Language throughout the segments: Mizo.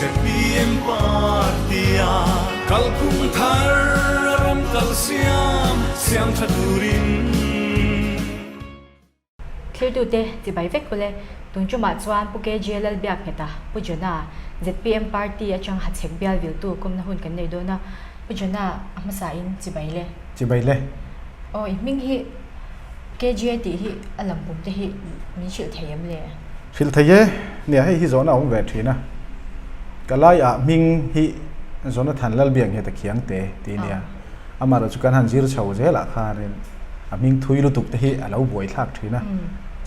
ZPM party a kalphung thar a ram kal siam siam tha turin. Thiltute chibai vek ule. Tun tumah chuan Pu KJ Lalbiakngheta, Pu Jona, zpm party atang hachhek bial viltu kawmna hun kan nei dawn a. Pu Jona, a hmasain chibai le. Chibai le. Aw, i hming hi KJ tih hi a lam pum te hi min hrilh thei em le? Hrilh thei e. Nia, hei hi zawhna a awm ve thin a. Ka laiah hming hi Jonathan Lalbiakngheta Khiangte tih a nia. Amaherawh chu kan han zir chho zelah khanin a hming thui lutuk te hi a lo buai thlak thin a.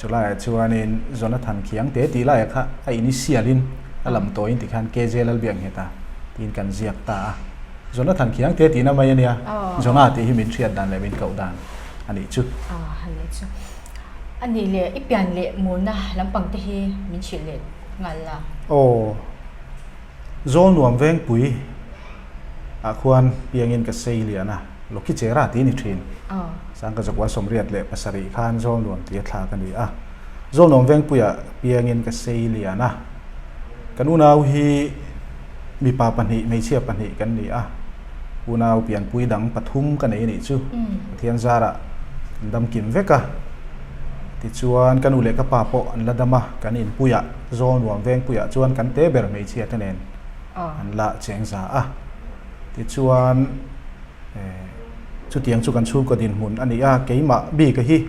Chulaiah chuanin Jonathan Khiangte tih laiah kha a initial-in a lam tawiin tikhan KJ Lalbiakngheta tiin kan ziak ta a. Jonathan Khiangte tihna mai a nia, Jonah tih hi min hriat dan leh min koh dan a nih chu. A nih chu. A nih leh i pian leh murna lampang te hi min hrilh leh nghal la. Aw. Zawlnuam Vengpui ah khuan piangin ka sei lian a, Loki Chera tih a ni thin. Sangka Zakua 87 khan Zawlnuam tih a thlak a ni a. Zawlnuam Vengpui ah piangin ka sei lian a. Kan unau hi mipa pahnih, hmeichhia pahnih kan ni a. Unau pianpui dang pathum ka nei a nih chu. Pathian zarah kan dam kim vek a. Tichuan ka nu leh ka pa pawh an la dam a, kan inpuiah Zawlnuam Vengpuiah chuan kan te ber hmeichhia te nen an la cheng za a. Tichuan chutiang chu kan chhungkaw dinhmun a ni a, keimah bik a hi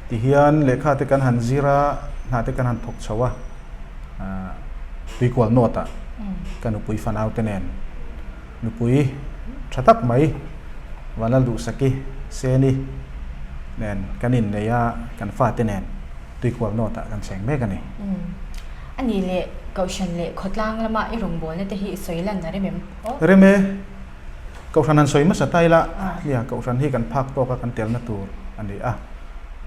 tihian lehkha te kan han zir a, hna te kan han thawk chho a, tuikual nawt ah ka nupui fanau te nen Nupui tha tak mai Vanlalduhsaki Seni nen kan innei a, kan fate nen tuikual nawtah kan cheng mek a ni. A nih leh Kohhran leh khawtlang lama i rawngbawlna te hi i sawi lan a rem em aw? Rem e. Kohhran han sawi hmasa ta ila, nia Kohhran hi kan phak tawka kan telna tur a ni a.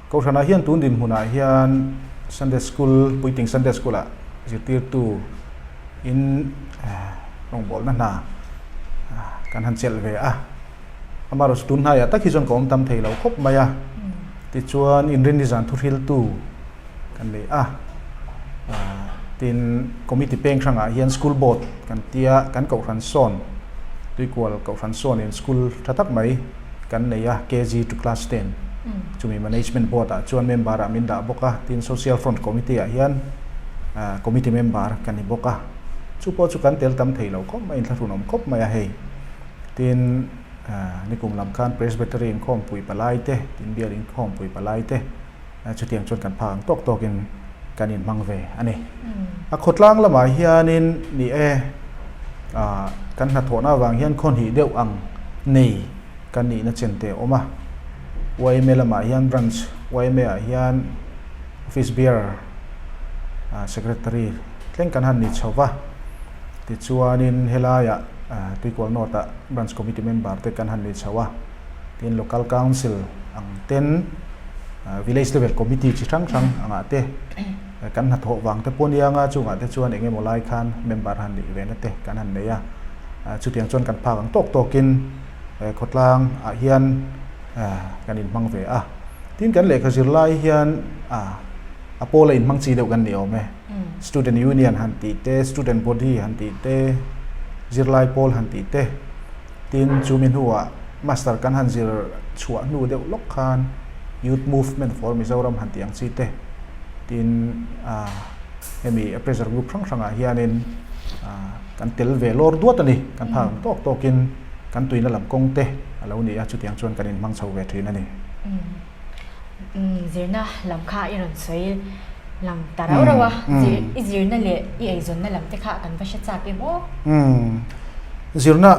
Kohhranah hian tun dinhmunah hian Sunday School, Puitling Sunday School-ah zirtirtu, In rawngbawlna hna kan han chelh ve a, amaherawhchu tun hnaiah tak hi chuan ka awm tam thei lo khawp mai a, tichuan inrinni zan thuhriltu kan nei a, tin committee peng hrangah hian school board kan tia kan kohhran sawn tuikual kohhran sawnin school tha tak mai kan nei a KG to class 10 chumi management board ah chuan member ah min dah bawk a tin social front committee ah hian committee member ka ni bawk a chu pawh chu kan tel tam thei lo khawp mai inthlahrun awm khawp mai a hei tin nikum lam khan presbytery inkhawmpui palai te tin bial inkhawmpui palai te chutiang chuan kan phak ang tawk tawk in kan inhmang ve a ni. A khawtlang lamah hianin ni e kan hnathawhna avang hian khaw hnih deuh ang nei kan nihna chen te a awm a. Yma lamah hian branch yma ah hian office bearer secretary thleng kan han ni chho va. Tichuanin helaiah Tuikual North ah branch committee member te kan han ni chho a. Tin local council ang ten village level committee chi hrang hrang angah te kan hnathawh vang te pawh nia anga chungah te chuan eng emaw lai khan member han nih ve na te kan han nei a, chutiang chuan kan phak ang tawk tawkin khawtlang ah hian kan inhmang ve a. Tin kan lehkha zir lai hian a pawl a inhmang chi deuh kan ni awm e, student union han tih te, student body han tih te, zirlai pawl han tih te, Tin, chumi hnuah Master kan han zir chhuah hnu deuh lawk khan Youth Movement for Mizoram han tih ang chi te, tin hemi pressure group hrang hrangah hianin kan tel ve lawr duat a ni. Kan phak ang tawk tawkin kan tuina lam kawng te a lo ni a, chutiang chuan kan inhmang chho ve thin a ni. Zirna lam kha i rawn sawi lang ta rauh rauh a, i zirna leh i eizawnna lam te kha kan va hre chak em aw? Zirna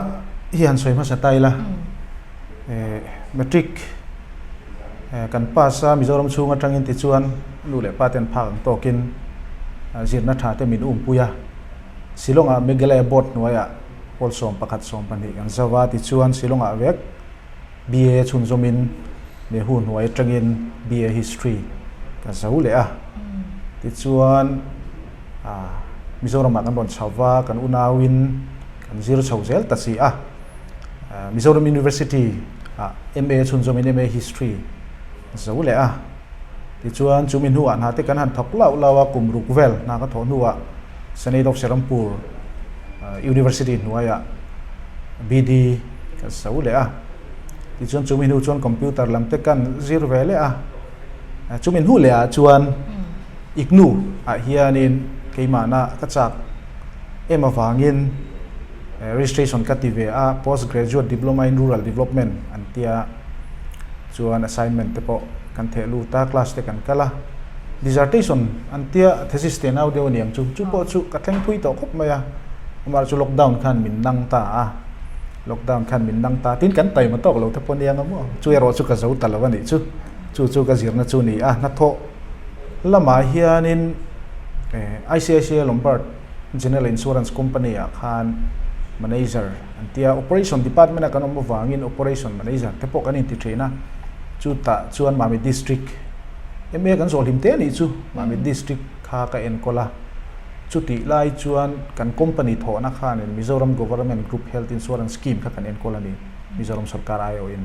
hi han sawi hmasa ta ila, Matric kan pass a Mizoram chhung atangin tichuan nu leh pa ten phak ang tawkin zirna tha te min umpui a, Shillong-ah Meghalaya Board hnuaiah pawl 11 12 kan zo va, tichuan Shillong-ah vek BA chhunzawmin Nehu hnuai atangin BA History ka zo leh a. Tichuan Mizoramah kan rawn chho va, kan unauin kan zir chho zel ta si a. Mizoram University ah MA chhunzawmin MA History ka zo leh a. Tichuan chumi hnuah hna te kan han thawk lauh lauh a, kum ruk vel hna ka thawh hnuah Senate of Serampur. University hnuaiah BD ka zo leh a. Tichuan chumi hnu chuan computer lam te kan zir ve leh a. Chumi hnu leh ah chuan IGNOU ah hianin keimahna ka chak em avangin registration ka ti ve a, Post Graduate Diploma in Rural Development an tia chuan assignment te pawh kan theh lut a, class te kan kal a. Dissertation an tia thesis te nau deuh a niang chu, chu pawh chu ka thleng phui tawh khawp mai a, amaherawhchu lockdown khan min nang ta a. Lockdown khan min nang ta tin kan taima tawk lo te pawh nia nga maw? Chu erawh chu ka zo ta lo a nih chu. Chu chu ka zirna chu ni a. Hnathawh lamah hianin ICICI Lombard General Insurance Company ah khan Manager an tia. Operation Department a kan awm avangin Operation Manager te pawh kan inti thin a. Chutah chuan Mamit District MA kan zawh hlim te a nih chu. Mamit District kha ka enkawl a. Chutih lai chuan kan company thawhna khanin Mizoram Government Group Health Insurance Scheme kha kan enkawl a ni, Mizoram sorkar aiawhin.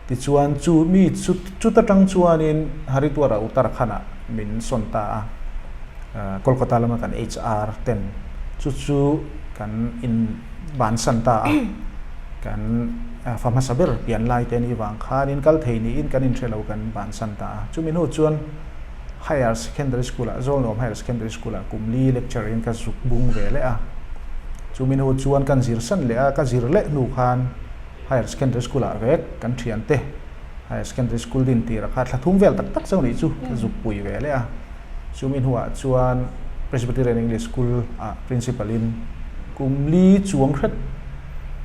Tichuan chu mi chu chuta tang chuanin Haridwar-ah Uttarakhand-ah min sawn ta a, Kolkata lama kan HR ten chu chu kan in bansan ta a, kan fa hmasa ber pian lai te anih vang khanin kal thei niin kan inhre lo kan bansan ta a. Chumi hnu chuan Higher Secondary School ah Zawlnuam Higher Secondary School ah kum li lecture in ka zuk bung ve leh a. Chu mi hnu chuan kan zir san leh a, ka zir leh hnu khan Higher Secondary School ah vek kan thian te Higher Secondary School din tir a kha thla thum vel tak tak chauh nih chu ka zuk pui ve leh a. Chu mi hnuah chuan Presbyterian English School ah Principal in kum li chuang hret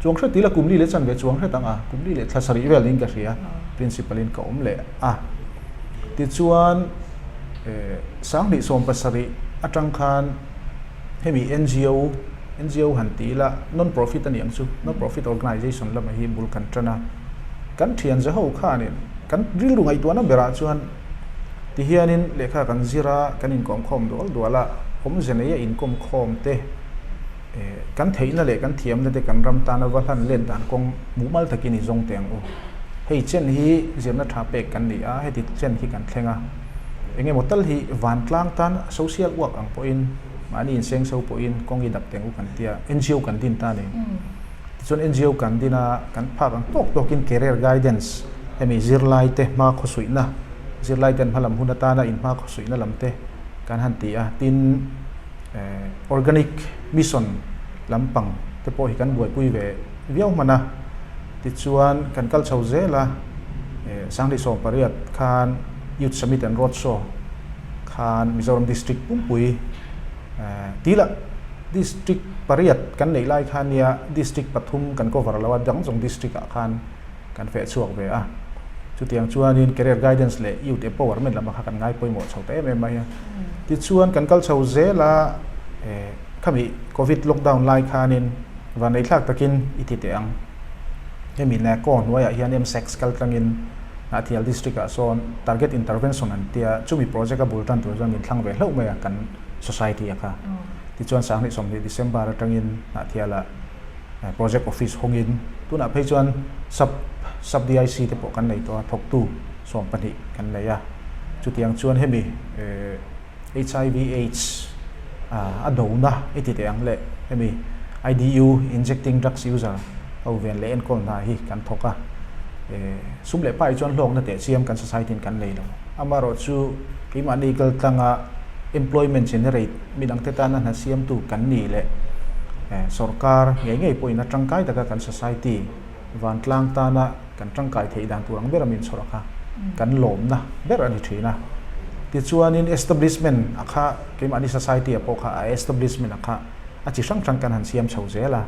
chuang hret tila kum li leh chanve chuang hret ang a, kum li leh thla sarih vel niin ka hria Principal in ka awm leh a. Tichuan, 27 atang khan hemi ngo, ngo han ti ila, non-profit a ni ang chu, non-profit organization lamah hi bul kan tan a. Kan thian za ho khanin kan rilru ngaihtuahna berah chuan tihianin lehkha kan zir a, kan inkawmkhawm dual dual a, awmze neia inkawmkhawm te, Kan theihna leh kan thiamna te kan ram tana va hlan let dan kawng mumal takin i zawng teh ang u. Hei chen hi zirna tha pek kan ni a, heti chen hi kan thleng a. Eng emaw tal hi vantlang tan social work ang pawhin mahni insengso pawhin kawng i dap teh ang u kan tia, ngo kan din ta a ni. Tichuan ngo kan din a, kan phak ang tawk tawkin career guidance hemi zirlai te hma khawsuihna, zirlai ten hmalam hun atana inhma khawsuihna lam te kan han ti a, tin, Organic mission lampang te pawh hi kan buaipui ve viau hman a, tichuan kan kal chho zel a, 2018 khan Youth Summit and Road Show khan Mizoram District pumpui tila District pariat kan neih lai khan nia District pathum kan cover lo a, dang zawng District ah khan kan feh chhuak ve a. Chutiang chuanin career guidance leh youth empowerment lamah kha kan ngai pawimawh chho ta em em mai a. Tichuan kan kal chho zel a, khami covid lockdown lai khanin vanneithlak takin i ti teh ang. Hemi NACO hnuaiah hian MSACS kal tlangin Hnahthial district ah sawn target intervention an tia, chumi project a bul tan tur chuan min thlang ve hlauh mai a kan society a kha. Tichuan 2020 December atangin Hnahthialah Project Office hawngin tunah phei chuan Sub Sub DIC te pawh kan nei tawh a, thawktu 12 kan nei a. Chutiang chuan hemi HIV AIDS a dona i ti teh ang leh hemi IDU, Injecting Drugs User, ho ven leh enkawl hna hi kan thawk a. Sum leh pai chuan hlawkna teh chiam kan society in kan nei lo. Amaherawh chu keimahni kaltlanga employment generate midangte tana hna siamtu kan ni leh sorkar ngei ngei pawhin a tangkai taka kan society vantlang tana kan tangkai theih dan tur ang bera min chhawrh kha kan lawmna ber a ni thin a. Tichuanin establishment a kha keimahni society ah pawh kha a establishment a kha a chi hrang hrang kan han siam chho zel a.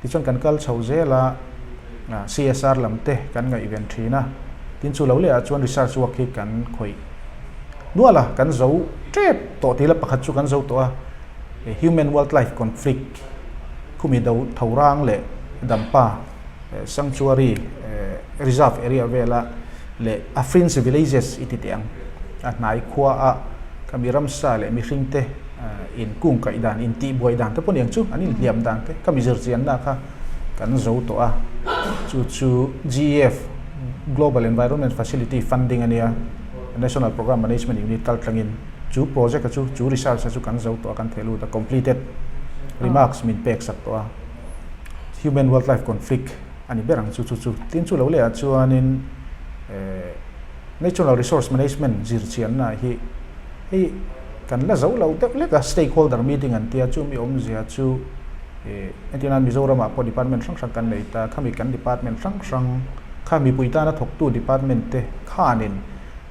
Tichuan kan kal chho zel a, CSR lam te kan ngaihven thin a. Tin chu lo leh ah chuan research work hi kan khawih nual a, kan zo tep tawh tih la pakhat chu kan zo tawh a, human wildlife conflict khumi do Thorang leh Dampa sanctuary reserve area vela leh a fringe villages i ti teh ang a hnai khua a khami ramsa leh mihring te in kung kaih dan in tih buai dan te pawh niang chu an inhliam dan te khami zirchianna kha kan zo tawh a, chu chu GEF Global Environment Facility funding a nia. National Programme Management Unit kal tlangin chu project a chu, chu research a chu kan zo tawh a, kan theh lut a, completed. Remarks min pek sak tawh a. Human wildlife conflict a ni ber ang chu chu chu. Tin chu lo leh ah chuanin Natural Resource Management zir chianna hi hei kan la zo lo deuh lek a, stakeholder meeting an tia chu mi awmzia chu entir nan Mizoram ah pawh department hrang hrang kan nei ta, khami kan department hrang hrang kha mipui tana thawktu department te khanin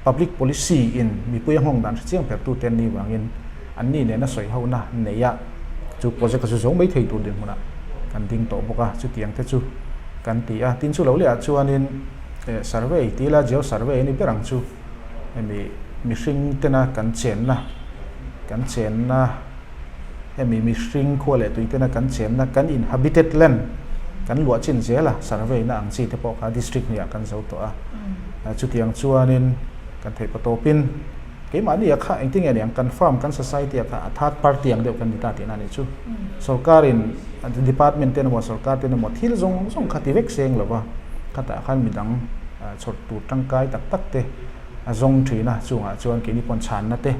public policy in mipui a nghawng dan hre chiang ber tu te an nih vangin an ni nena sawi ho na nei a chu project a chu zo mai thei tur dinhmunah kan ding tawh bawk a, chutiang te chu kan ti a, tin chu lo leh ah chuanin survey ti ila geo survey a ni ber ang chu hemi mihring tena kan chenna kan chenna hemi mihring khua leh tui tena kan chenna kan inhabited land kan luah chin zel a survey na ang chi te pawh kha district hniah kan zo tawh a chutiang chuanin kan theih patawpin keimahni ah kha engtin nge ni ang kan farm kan society ah kha a third party ang deuh kan ni ta tihna a nih chu sorkarin department ten emaw sorkar ten emaw thil zawng zawng kha ti vek seng lova khatah khan midang chhawr tur tangkai tak tak te a zawng thin a, chungah chuan keini pawn chhanna te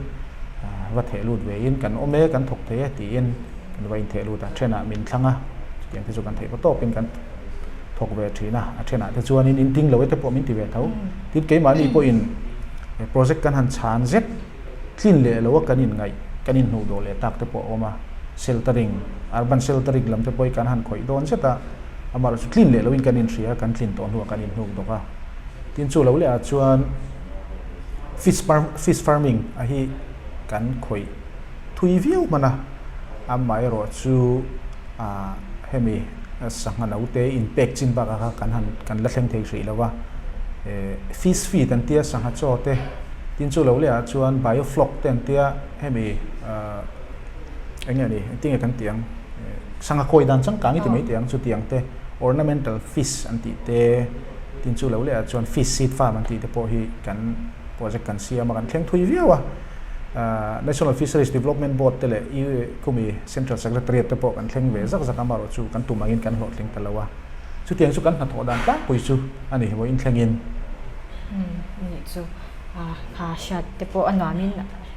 va theh lut ve in kan awm e, kan thawk thei e tiin kan va intheh lut a, thenah min thlang a, chutiang te chu kan theih va tawpin kan thawk ve thin a, a thenah te chuanin in ting lo e te pawh min ti ve tho. Tin keimahni pawhin project kan han chhan zet tlin leh lo a kan inngaih, kan inhnuh dawh leh tak te pawh a awm a, sheltering, urban sheltering lam te pawh hi kan han khawih dawn zet a, amaherawhchu tlin leh loin kan inhria a, kan tlin tawh hnuah kan inhnuk dawk a. Tin chu lo leh ah chuan fish farm fish farming a hi kan khawih thui viau hman a, amaherawh chu ah hemi sangha no te in pek chin bakah kha kan han kan la thleng thei hrih lo va, eh fish feed an tia sangha chaw te tin chu lo leh ah chuan biofloc te an tia hemi ah eng nge ni engtin nge kan tih ang sangha khawi dan changkang i ti mai teh ang chutiang te ornamental fish an tih te. Tin chu lo leh ah chuan fish seed farm an tih te pawh hi kan project kan siam a, kan thleng thui viau a. National Fisheries Development Board te leh khumi Central Secretariat te pawh kan thleng ve zak zak a, amaherawh chu kan tum angin kan hlawhtling ta lo a. Chutiang chu kan hnathawh dan tlangpui chu a ni vawiin thlengin. Nih chu kha hriat te pawh a nuamin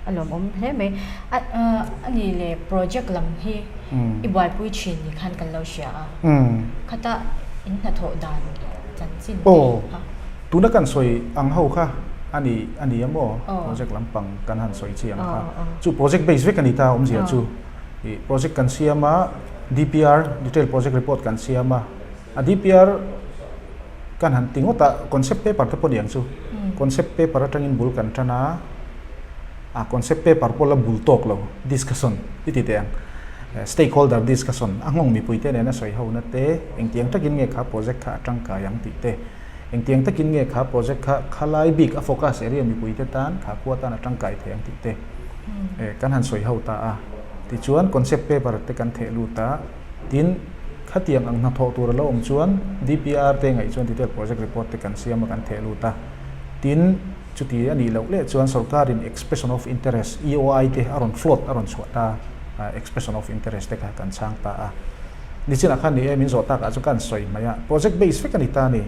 a lawmawm hle mai. A nih leh project lam hi i buaipui thin ni khan kan lo hria a. Khata in hnathawh dan chanchin te kha. Tuna kan sawi ang ho kha a ni a ni a maw? Project lampang kan han sawi chi ang kha. Chu project base vek a ni ta awmzia chu. Project kan siam a, DPR, Detail Project Report kan siam a. A DPR kan han ti ngawt a, concept paper te pawh ni ang chu. Concept paper atangin bul kan tan a, a concept paper pawh la bul tawk lo, discussion i ti teh ang. Stakeholder discussion, a nghawng mipui te nena sawi ho na te, engtiang takin nge kha project kha a tangkai ang tih te, engtiang takin nge kha project kha khalai bik a focus area mipui te tan kha khua tan a tangkai thei ang tih te kan han sawi ho ta a. Tichuan concept paper te kan theh lut a. Tin, khatiang ang hnathawh tur a lo awm chuan DPR te ngaih chuan detail project report te kan siam a kan theh lut a. Tin, chuti a nih loh leh chuan sorkarin expression of interest, EOI, te a rawn float a rawn chhuah ta a, expression of interest te kha kan chhang ta a. Nichinah khan ni e, min zawh takah chuan ka han sawi mai a, project base vek a ni ta a ni.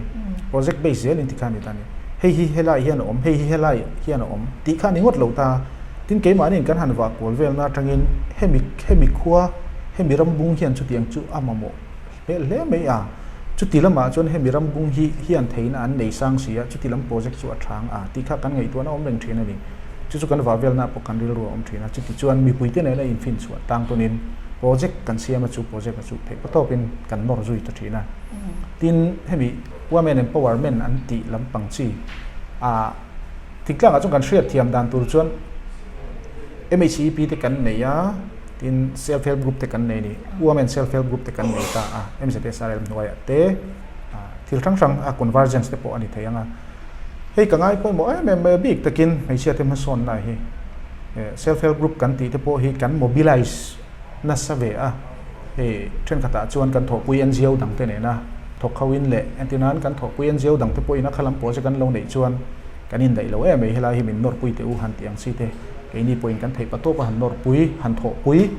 Project base zel in ti kha a ni ta a ni. Hei hi helai hian a awm, hei hi helai hian a awm tih kha a ni ngawt lo ta. Tin, keimahniin kan han vah kual velna atangin hemi hemi khua, hemi rambung hian chutiang chu a mamawh hmel hle mai a. Chuti lamah chuan hemi rambung hi hian theihna an nei sang si a, chuti lam project chu a thang a tih kha kan ngaihtuahna awm reng thin a ni. Chu chu kan vah velna pawh kan rilru a awm thin a. Chuti chuan mipuite nena infin chhuah tang tawnin project kan siam a, chu project a chu theih patawpin kan nawr zui ta thin a. Tin, hemi women empowerment an tih lampang chi a. Thingtlangah chuan kan hriat thiam dan tur chuan MHEP te kan nei a, tin self help group te kan nei a ni. Women self help group te kan nei ta a, MZSRL hnuaiah te thil hrang hrang a convergence te pawh a ni thei ang a. Hei ka ngai pawimawh em em mai a bik takin hmeichhia te hmasawnna hi self help group kan tih te pawh hi kan mobilize nasa ve a, hei thenkhatah chuan kan thawhpui NGO dangte nena thawk ho in leh entir nan kan thawhpui NGO dangte pawhin a khalam project an lo neih chuan kan indaih lo em mai helai hi min nawrpui teh u han tih ang chi te keini pawhin kan theih patawp a han nawrpui han thawhpui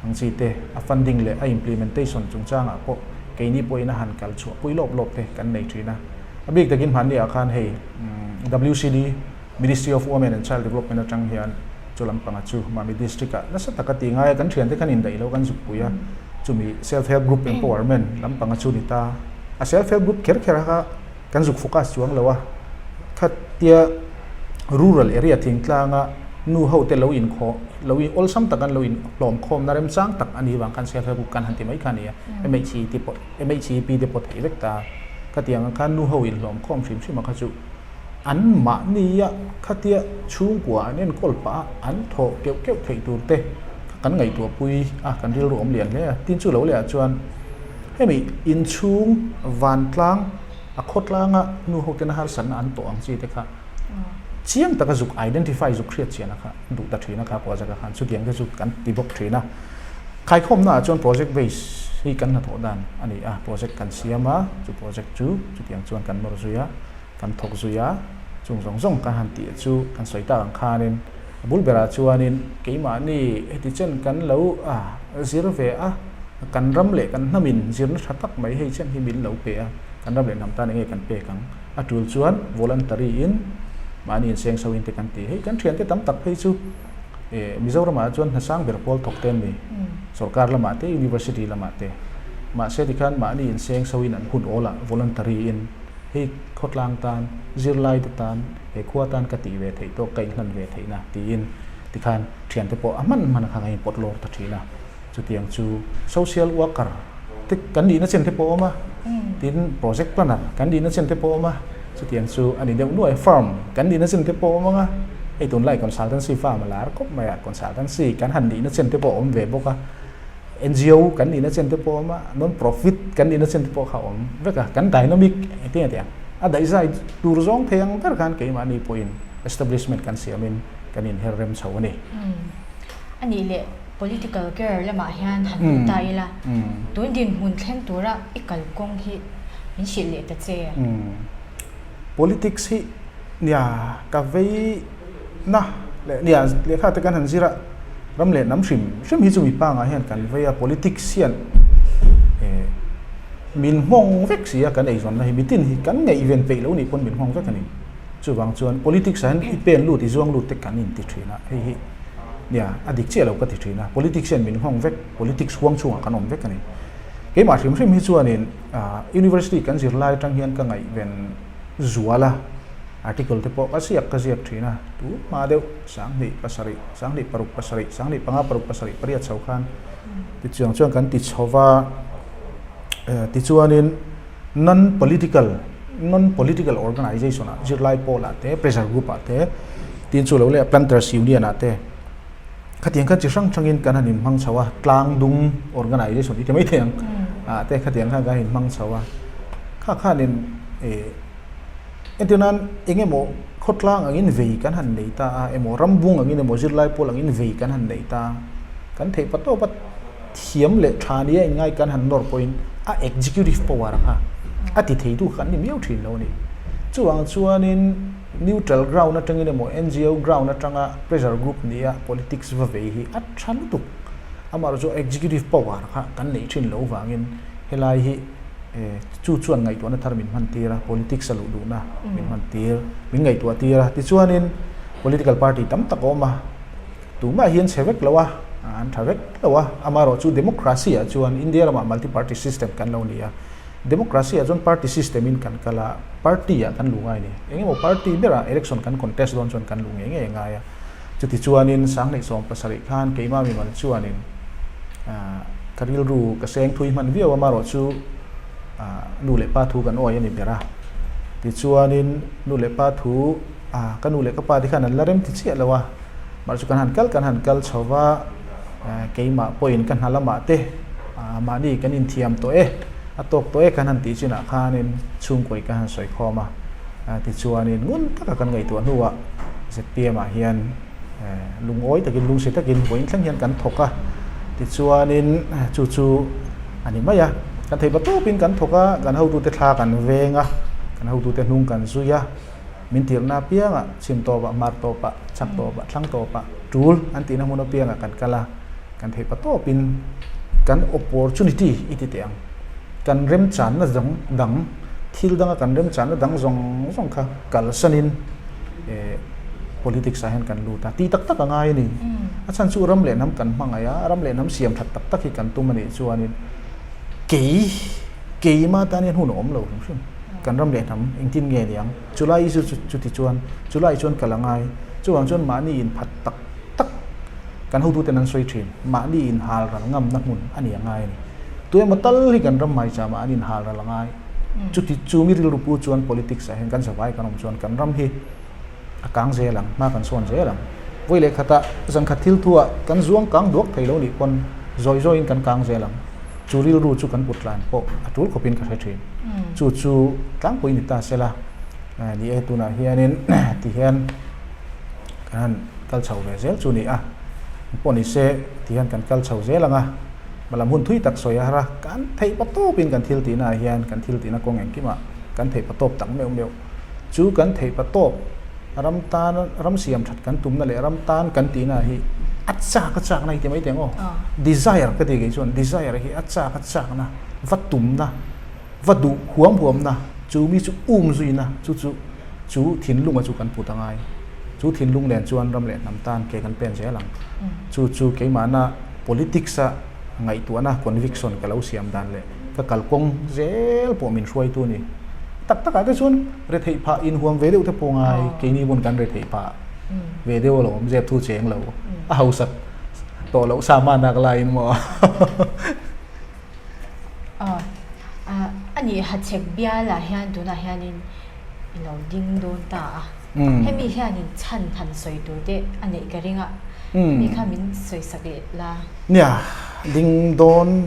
ang chi te a funding leh a implementation chungchangah pawh keini pawhin a han kal chhuahpui lawp lawp te kan nei thin a a bik takin hmanni ah khan hei WCD Ministry of Women and Child Development atang hian chu lampanga chu Mami District ah nasa taka ti ngai a kan thiante khan indaih lo kan zukpui a. Chumi self help group empowerment lampanga chu ni ta. A self help group kher kher kha kan zuk focus chuang lo a, khatia rural area thingtlanga nu ho te lo inkhawh lo in awlsam tak an lo in hlawm khawm na remchang tak a nih vang khan self help group kan han ti mai kha a ni a, MHE te pawh MHEP te pawh theih vek ta. Khatiang ang khan nu ho in hlawm khawm hrim hrim a kha chu an mahnia khatia chhungkua an enkawl pah a an thawh keuh keuh theih tur te kha kan ngaihtuah pui a, kan rilru awm lian hle a. Tin chu lo leh ah chuan hemi inchhung vantlang a khawtlanga nu ho tena harsatna an tawh ang chi te kha chiang taka zuk identify zuk hriat chian a kha duh ta thin a kha project ah khan chutiang te chu kan ti bawk thin a. Khaikhawmna ah chuan project base hi kan hnathawh dan a ni a, project kan siam a, chu project chu chutiang chuan kan nawr zui a, kan thawk zui a, chung zawng zawng kan han tih chu kan sawi tak ang khanin a bul berah chuanin keimahni heti chen kan lo zir ve a, kan ram leh kan hnamin zirna tha tak mai hei chen hi min lo pe a, kan ram leh hnam tan enge kan pek ang? A tul chuan voluntary in mahni inseng so in te kan ti. Hei kan thiante tam tak phei chu Mizoramah chuan hnasang ber pawl thawk te an ni. Sorkar lamah te, university lamah te. Mahse tikhan mahni inseng so in an hun awl a, voluntary in hei khawtlang tan, zirlai te tan, he khua tan ka tih ve theih tawk, ka inhlan ve theihna tiin tikhan thiante pawh a hman hman a kha kan inpawt lawr ta thin a. Chutiang chu social worker te kan nihna chen te pawh a awm a, tin project planner kan nihna chen te pawh a awm a, chutiang chu a ni deuh nuai. Firm kan nihna chen te pawh a awm ang a, hei tunlai consultancy firm a lar khawp mai a, consultancy kan han nihna chen te pawh a awm ve bawk a, NGO kan nihna chen te pawh a awm a, non profit kan nihna chen te pawh kha a awm vek a, kan dynamic engtin nge tih ang a daihzai tur zawng thei ang ber khan keimahni pawhin establishment kan siamin kan inher rem chho a ni. A nih leh Political care lamah hian han lut ta ila, tun dinhmun thleng tura i kalkawng hi min hrilh leh ta che. Politics hi nia ka vei na leh nia lehkha te kan han zir a, ram leh hnam hrim hrim hi chu mi pangah hian kan vei a, politics hian min nghawng vek si a, kan eizawnna hi mitin hi kan ngaihven peih lo nih pawn min nghawng vek a ni. Chuvang chuan politics ah hian i pen lut i zuang lut te kan inti thin a, hei hi Nia, a dik chiah lo ka ti thin a, politics hian min nghawng vek, politics huang chhungah kan awm vek a ni. Keimah hrim hrim hi chuanin university kan zir lai atang hian ka ngaihven zual a, article te pawh ka ziak ka ziak thin a, tu hma deuh 20 pasarih, 20 paruk pasarih, 20 panga paruk pasarih pariat chho khan tichuang chuan kan ti chho va, tichuanin non-political, non-political organization ah zirlai pawl ah te, pressure group ah te, tin chu lo leh planters union ah te khatiang khan chi hrang hrang in kan han inhmang chho a, tlang dung organization i ti mai thei ang ah te khatiang khan kan inhmang chho a, kha khanin eh entir nan eng emaw khawtlang angin vei kan han nei ta a emaw rambung angin emaw zirlai pawl angin vei kan han nei ta a, kan theih pa tawp a. Thiam leh tha nia inngai kan han nawr pawhin a executive power kha a ti theitu kha kan ni miau thin lo a ni. Chuvang chuanin neutral ground atangin emaw NGO ground atanga pressure group nia politics va vei hi a tha lutuk. Amaherawhchu chu executive power kha kan neih thin lo vangin helai hi chu chuan ngaihtuahna thar min hman tir a, politics a luh duhna min hman tir, min ngaihtuah tir a. Tichuanin political party tam tak a awm a. Tumah hi an chhe vek lo a, an tha vek lo a, amaherawh chu democracy ah chuan India ramah multi party system kan lo ni a, democracy ah chuan party system in kan kal a, party ah kan luh ngai a ni, eng emaw party berah election kan contest dawn chuan kan luh ngei ngei a ngai a, chuti chuanin 2017 khan keimah mimal chuanin ka rilru ka seng thui hman viau a, amaherawh chu nu leh pa thu kan awi a ni ber a, tichuanin nu leh pa thu ka nu leh ka pa te khan an la rem ti chiah lo a. Mah chu kan han kal kan han kal chho va, keimah pawhin ka hna lamah te mahni kan inthiam tawh e, a tawk tawh e kan han tih chinah khanin chhungkawi kan han sawi khawm a, tichuanin ngun taka kan ngaihtuah hnuah zpm ah hian lungawi takin lungsi takin vawiin thleng hian kan thawk a, tichuanin chu chu a ni mai a, kan theih patawpin kan thawk a, kan hotute thla kan veng a, kan hotute hnung kan zui a. Min tirhna apiangah chhim tawpah, hmar tawpah, chhak tawpah, thlang tawpah tul an tihna hmun apiangah kan kal a, kan theih pa tawpin kan opportunity i ti teh ang. Kan remchanna dang dang, thil danga kan remchanna dang zawng zawng kha kalsanin eh politics ah hian kan lut a, tih tak tak a ngai a ni. A chhan chu ram leh hnam kan hmangaih a, ram leh hnam siam that tak tak hi kan tum a nih chuanin kei, keima tan hian hun a awm lo hrim hrim. Kan ram leh hnam engtin nge niang? Chulai issue chu chuti chuan, chulai chuan kal a ngai. Chuvang chuan mahni inphat tak tak kan hotuten an sawi thin. Mahni inhal ral ngamna hmun a ni a ngai a ni. Tuemaw tal hi kan ram hmaicham ah an inhal ral a ngai. Chuti chu mi rilru pu chuan politics ah hian kan zavai kan awm chuan kan ram hi a kang zel ang, hma kan sawn zel ang. Vawi leh khatah zan khat thil thuah kan zuang kang duak thei lo nih pawn zawi zawiin kan kang zel ang. Chu rilru chu kan put tlan pawh a tul khawpin ka hre thin. Chu chu tlangpui ni ta sela ni e tunah hianin tihian kan han kal chho ve zel chu ni a. Pawh ni se tihian kan kal chho zel ang a, hmalam hun thui tak sawi a har a, kan theih pa tawpin kan thil tihnaah hian kan thil tihna kawng engkimah kan theih pa tawp tak meuh meuh. Chu kan theih pa tawp ram tan ram siam that kan tumna leh ram tan kan tihna hi a chak a chakna hi ti mai teh ang aw. Desire ka ti kei chuan desire hi a chak a chakna va tumna va duh huam huamna chu mi chu um zuina chu chu chu thinlunga chu kan put a ngai. Chu thinlung nen chuan ram leh hnam tan ke kan pen zel ang. Chu chu keimahna politics a ngaihtuahna conviction ka lo siam dan leh ka kalkawng zel pawh min hruaitu a ni. Tak takah te chuan retheih phah inhuam ve deuh te pawh ngai, keini pawn kan retheih phah ve deuh alawm, zep thu cheng lo, a hausak tawh loh sa hmanah ka laiin maw. A nih Hachhek bialah hian tunah hianin i lo ding dawn ta a, hemi hianin chhan han sawi tur te a neih ka ring a, hemi kha min sawi sak leh la. Nia, ding dawn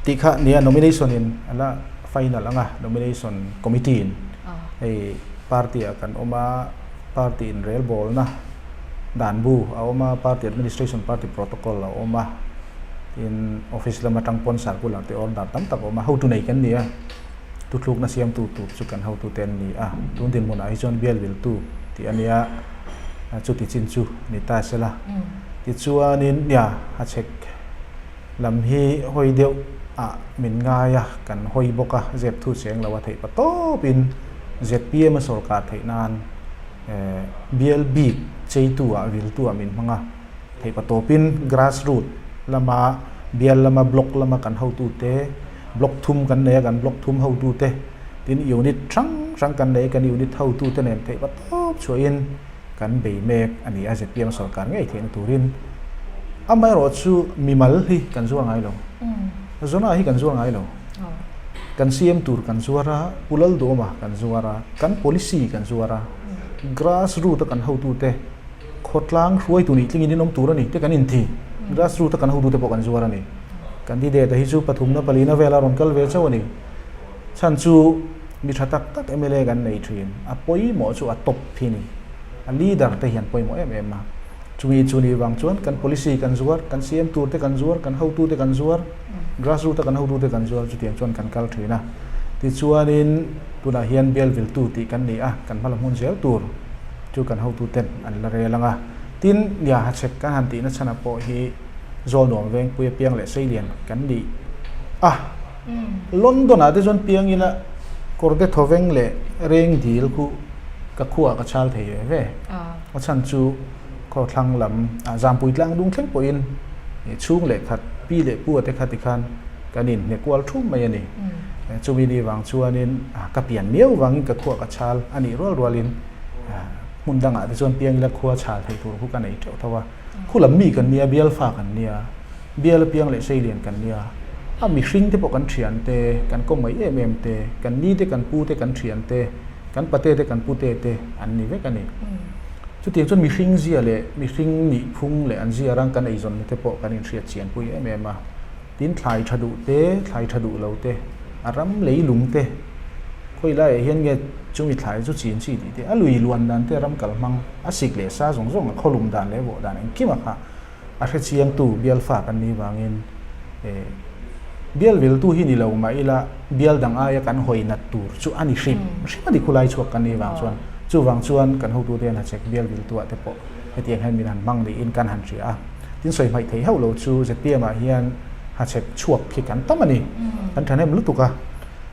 tih kha nia nomination in a la final ang a, nomination committee in hei party ah kan awm a, party in relbawlna dan bu a awm a, party administration party protocol a awm a, tin office lam atang pawn circular te order tam tak a awm a, hotu nei kan ni a. Thuthlukna siamtu tur chu kan hotute an ni a, tun dinhmunah hi chuan bial viltu tih a nia, chuti chin chu ni ta sela. Tichuanin nia a chhek lam hi hawi deuh ah min ngai a, kan hawi bawk a, zep thu cheng lo a theih pa tawpin zpm a sawrkar theih nan bial bik cheitu ah viltu ah min hmang a, theih pa tawpin grass root lama bial lama block lama kan hotute Block thum kan nei a, kan block thum hotute tin unit hrang hrang kan nei a, kan unit hotute nen theih va tawp chhuahin kan bei mek a ni a, zpm sorkar ngei theihna turin. Amaherawhchu mimal hi kan zuar ngai lo, Zona hi kan zuar ngai lo, kan CM tur kan zuar a, Pu Lalduhawma kan zuar a, kan policy kan zuar a, grass root a kan hotute khawtlang hruaitu nih tlingin in awm tur a ni te kan inti, grass root a kan hotute pawh kan zuar a ni. Candidate hi chu pathumna palina vela rawn kal ve chauh a ni. Chhan chu mi tha tak tak mla kan nei thin. A pawimawh chu a top hi ni. A leader te hian pawimawh em em a. Chumi chu ni vang chuan kan policy kan zuar, kan CM tur te kan zuar, kan hotu te kan zuar, grassroot a kan hotu te kan zuar chutiang chuan kan kal thin a. Tichuanin tunah hian bial viltu tih kan ni a, kan hma la hmun zel tur chu kan hotu ten an la rel ang a. Tin, nia hachhek kan han tihna chhanah pawh hi Zawlnuam Vengpui a piang leh Seilian kan ni a. London ah te chuan piang ila Kawrte Thawveng leh Rengdil khu ka khuaah ka chhal thei ve ve. A chhan chu khawthlang lam ah Zampui tlang dung thleng pawhin chhung leh khat pi leh pu a te kha tikhan kan inhne kual thum mai a ni. Chumi ni vang chuanin ka pian miau vangin ka khuaah ka chhal a nih rual rualin hmun dangah te chuan piang ila khua chhal thei tur khu ka nei teuh tho a. Khu lam mi kan nia, bial fa kan nia, bial apiang leh seilian kan nia, a mihring te pawh kan thian te, kan kawng ngaih em em te, kan ni te kan pu te kan thian te, kan pate te kan pute te an ni vek a ni. Chutiang chuan mihring zia leh mihring nih phung leh an zia rang kan eizawnna te pawh kan inhriat chian pui em em a. Tin thlai tha duh te, thlai tha duh lo te, a ram leilung te, khawi laiah hian nge chumi thlai chu chin chi tih te, a lui luan dan te, ram kal hmang, a sik leh sa zawng zawng, a khawlum dan leh vawh dan engkim a kha a hre chiangtu bial fa kan nih vangin bial viltu hi ni lo mah ila bial dang aia kan hawi nat tur chu a ni hrim hrim a ni khulai chhuak kan nih vang chuan chuvang chuan kan hotu te hian hachhek bial viltu ah te pawh hetiang hian min han hmang niin kan han hria a. Tin sawi hmaih theih hauh lo chu zpm ah hian hachhek chhuak khi kan tam a ni. Kan thahnem lutuk a.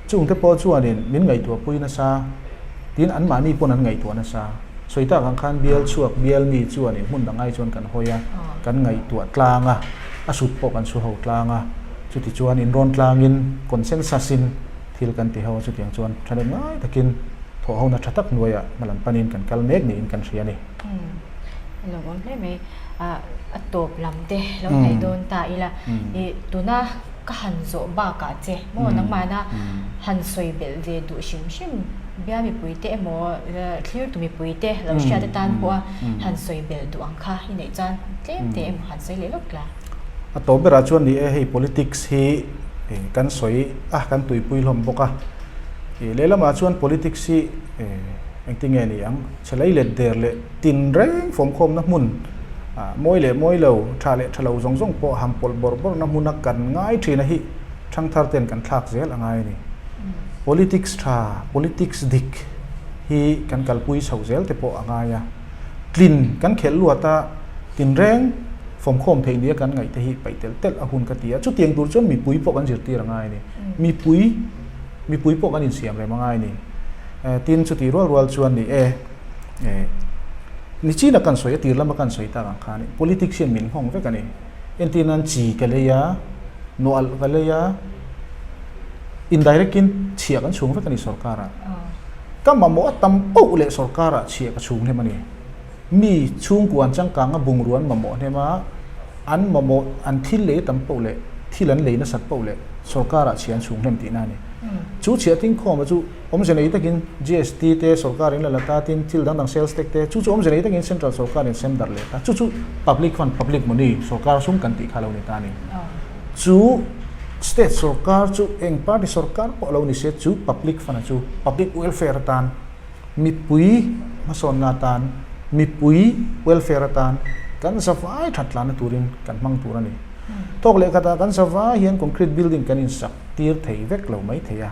Chungte pawh chuanin min ngaihtuah pui nasa, tin anmahni pawn an ngaihtuah nasa. Sawi tak ang khan bial chhuak bial mi chuanin hmun dang ai chuan kan hawi a, kan ngaihtuah tlang a, a sut pawh kan su ho tlang a, chuti chuan inrawn tlangin consensus in thil kan ti ho a, chutiang chuan thahnem ngai takin thawhhona tha tak hnuaiah hmalam panin kan kal mek niin kan hria a ni. Umm a lawmawm hle mai. A tawp lam te lo hnaih dawn ta ila, i tuna ka han zawh bakah che maw nangmahna han sawi belh ve duh hrim hrim bia mipui te emaw thlir tu mipui te lo hriat atan pawha han sawi belh duh ang kha i neih chuan tlem te emaw han sawi leh lawk la. A tawp berah chuan ni e hei politics hi kan sawi a kan tuipui hlawm bawk a, lehlamah chuan politics hi engtin nge ni ang chhe lei let der leh tin reng fawmkhawmna hmun mawi leh mawi lo, tha leh tha lo zawng zawng pawh ham pawlh bawrh bawrhna hmuna kan ngai thin a hi thangthar ten kan thlak zel a ngai a ni. Politics tha, politics dik hi kan kalpui chho zel te pawh a ngai a. Tlin kan khelh luat a, tin reng fawmkhawm theih nia kan ngaih te hi paih telh telh a hun ka ti a. Chutiang tur chuan mipui pawh kan zirtir a ngai a ni. Mipui, mipui pawh kan insiam rem a ngai a ni. Tin, chutih rual rual chuan ni e. Nichina kan sawi a tir lama kan sawi tak ang khan politics hian min nghawng vek a ni. Entir nan chi ka lei a, nualh ka lei a, indirect in chhiah kan chhung vek a ni sorkar ah. Ka mamawh a tam pauh leh sorkar ah chhiah ka chhung hnem a ni. Mi chhungkua an changkang a bungrua an mamawh hnem a, an mamawh an thil lei a tam pauh leh thil an lei nasat pauh leh sorkar ah chhiah an chhung hnem tihna a ni. Chu chhiah tingkhawm a chu Awmze nei takin GST te sorkar in la la ta tin thil dang dang sales tax te chu chu awmze nei takin central sorkar in sem darh leh ta chu chu public fund public money sorkar sum kan tih kha lo ni ta a ni. Chu state sorkar chu eng party sorkar pawh lo ni se chu public fund a chu public welfare atan mipui hmasawnna atan mipui welfare atan kan zavai that tlanna turin kan hmang tur a ni. Tawk leh khatah kan zavai hian concrete building kan insak tir thei vek lo mai thei a.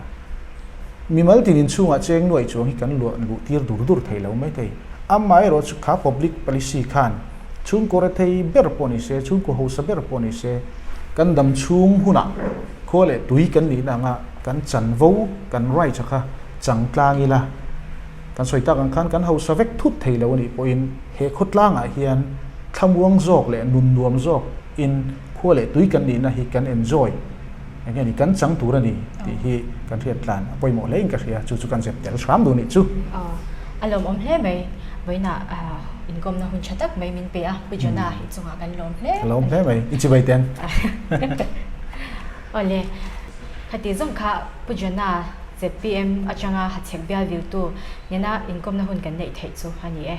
Mimal tin inchhungah cheng nuaih chuang hi kan luah luh tir dur dur thei lo mai thei. Amaherawh chu kha public policy khan chhungkaw rethei ber pawh ni se, chhungkaw hausa ber pawh ni se, kan dam chhung hunah khua leh tui kan nihna anga kan chanvo, kan rights a kha chang tlang ila, kan sawi tak ang khan kan hausa vek thut thei lo a nih pawhin he khawtlangah hian thlamuang zawk leh nun nuam zawk in khua leh tui kan nihna hi kan enjoy. Eng nge ni kan chang tur a ni tih hi kan hriat tlan a pawimawh hle in ka hria, chu chu kan zep tel hram duh nih chu. A lawmawm hle mai, vawiinah inkawmna hun tha tak mai min pe a, Pu Jonah i chungah kan lawm hle. Ka lawm hle mai, i chibai ten. Awle, khati zawng kha Pu Jonah zpm atanga hachhek bial viltu nena inkawmna hun kan neih theih chu a ni e.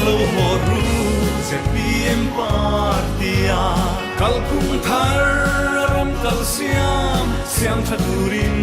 Lo haw ru zpm party a kalphung thar a ram kal siam siam tha turin.